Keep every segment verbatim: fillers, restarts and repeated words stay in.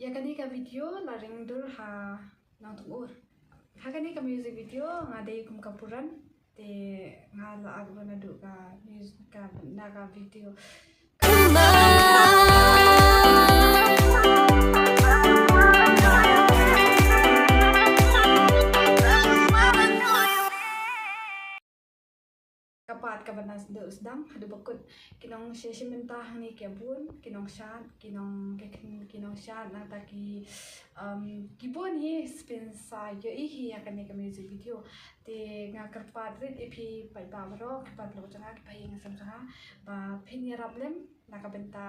Ïa kane ka video la ring dur ha Nongthymmur. Ha kane ka music video nga dei kum ka puran, te nga la ak ruh naduh ka music ka na ka video. Ka part kaba na sdang haduh ba kut, ki nongshim bynta hangne ki bun, ki nongshad, ki nong, ki, ki nongshad, nangta ki, um, ki bun hi spin sa ïohi hi ha kane ka music video. Te nga kyrpad rit ïa phi paidbah baroh, ki paralok jong nga, ki bahaïing hasem jong nga, ba phin ïarap lem na ka bynta,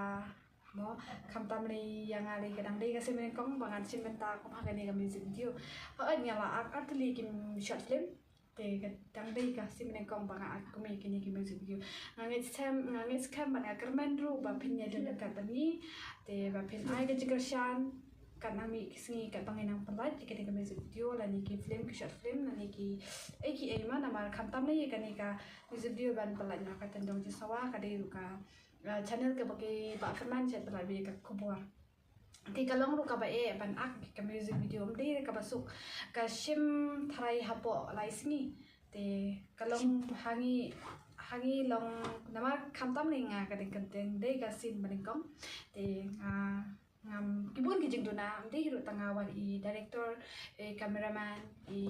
mo, khamtam lei ïa nga lei ka dang dei ka sien banyngkong ba ngan shim bynta kum ha kane ka music video. Hooid nga la ak artylli ki short film, te ka dang dei ka sien banyngkong ba nga ak kum ïa kine ki music video. Nga ngeit skhem, nga ngeit skhem bad nga kyrmen ruh ba phin ïa leh kat bad ngi, te ba phin ai ka jingkyrshan kat nang mih ki sngi kat ba ngi nang pynlait ïa kane ka music video lane ki film, ki short film lane ki ei ki ei ma, namar khamtam lei ïa kane ka music video ban pynlait na ka Tyndong Jingsawa, ka dei ruh ka, uh, channel kaba ki ba kyrmen shet pynlait ïa ka khubor. Te ka long ruh kaba eh ban ak ka music video, ym dei kaba suk, ka shim tharai hapoh lai sngi. Te ka long ha ngi, ha ngi long namar khamtam lei nga ka dei ka dei ka sien banyngkong. Te nga ngam ki bun ki jingduna, ym dei ruh tang nga, wan i director, i cameraman, i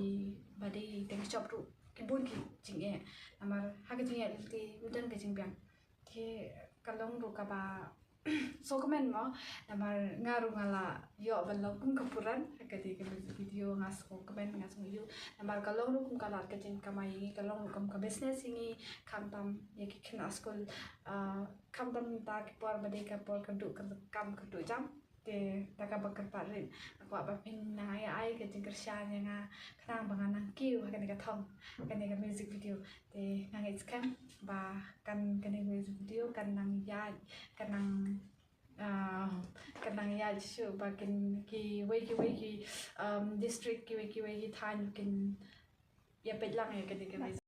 ba dei teng shop ruh ki bun ki jingeh. Namar ha ka jingeh lynti ym don ka jingbiang. Te ka long ruh kaba sngewkmen mo, namar nga ruh nga la ïoh ban long kum ka puran ha kane ka music video, nga sngewkmen, nga sngew ïoh namar ka long ruh kum ka lad ka jingkamai ïa ngi, ka long ruh kum ka business ïa ngi, khamtam ïa ki khynnah skul, ah, khamtam ta ki por ba dei ka por kyrduh, kyrduh kam, kyrduh jam. Te da kaba kyrpad rit nga kwah ba phin nang ai ai ka jingkyrshan ïa nga khnang ba ngan nang kiew ha kane ka thong, kane ka music video. Te nga ngeit skhem ba kan kane ka music video kan nang ïaid, kan nang, ah, kan nang ïaid shuh ba kin kiwei kiwei ki, um, district, kiwei kiwei ki thaiñ kin ïa peit lang ïa kane ka music.